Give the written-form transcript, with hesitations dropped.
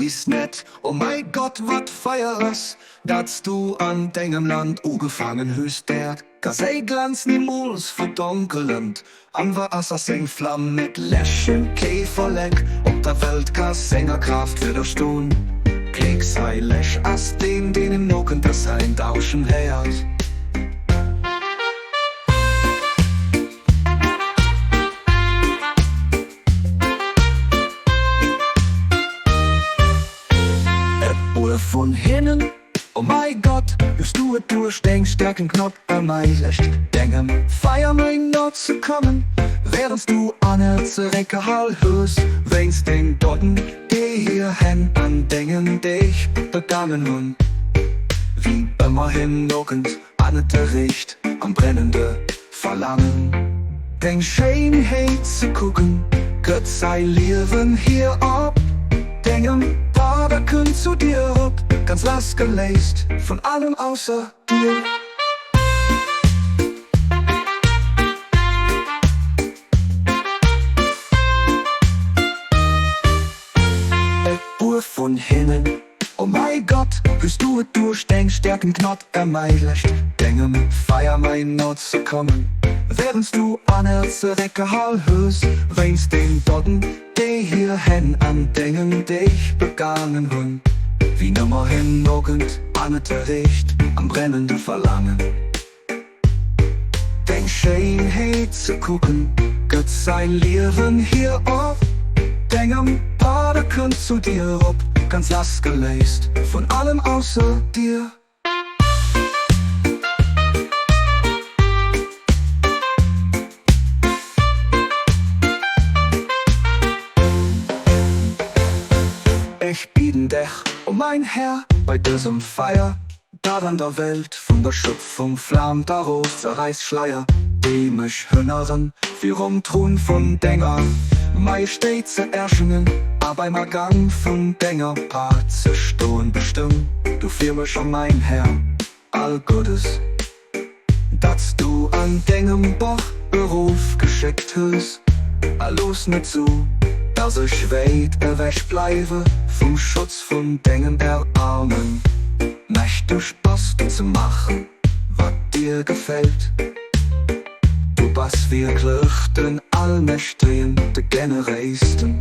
Weess net, o mäi Gott, wat Feier ass, dat s du an dengem Land ugefaangen hues, d'Äerd ka säi Glanz nimools verdonkelent, an wa ass, ass seng Flam net läschen, kee Vollek op der Welt ka senger Kraaft widderston. Gléckséileg ass deen, deen em nokënnt a säin Dauschen héiert. E puer vun hinnen, O mäi Gott, hues du et duerch deng staarken Knott erméiglecht, dengem Feier méi no ze kommen, wärends du aner zeréckgehal hues wéinst den Doten, déi hir Hänn an dengen Deeg begaangen hunn? Wien ëmmer him nokënnt an et erreecht am brennende Verlangen, deng Schéinheet ze kucken, gëtt säi Liewen hir op dengem Pad a kënnt zu dir erop, ganz lassgeléist vun allem ausser dir. E puer vun hinnen. O mäi Gott, hues du et duerch deng stäerken Gnad erméiglecht, dengem Feier méi no ze kommen, wärends du aner zeréckgehal hues, wéinst den Doten, déi hir Hänn an dengem Deeg begaangen hunn? Wien ëmmer him nokënnt an et erreecht am brennende Verlaangen, deng Schéinheet ze kucken, gëtt säi Liewen hir op dengem Pad a kënnt zu dir erop, ganz lassgeléist vun allem ausser dir. Ech bieden dech, o mäin Här, bei dësem Feier, Dat an der Welt vun der Schöpfung flaamt a roost, zerräisst Schleier, déi mech hënneren, virum Thron vun denger Majestéit ze erschenen a beim Agang vun denger Paart ze stoen. Bestëmm du fir mech, o mäin Här, all Guddes, dat s du an dengem Bach erofgeschéckt hues, a looss net zu, dass ech wäit ewech bleiwe vum Schutz vun dengem Erbarmen. Mächteg bass du ze maachen, wat dir gefält. Du bass wierklech den Allmächtegen, de Generéisten.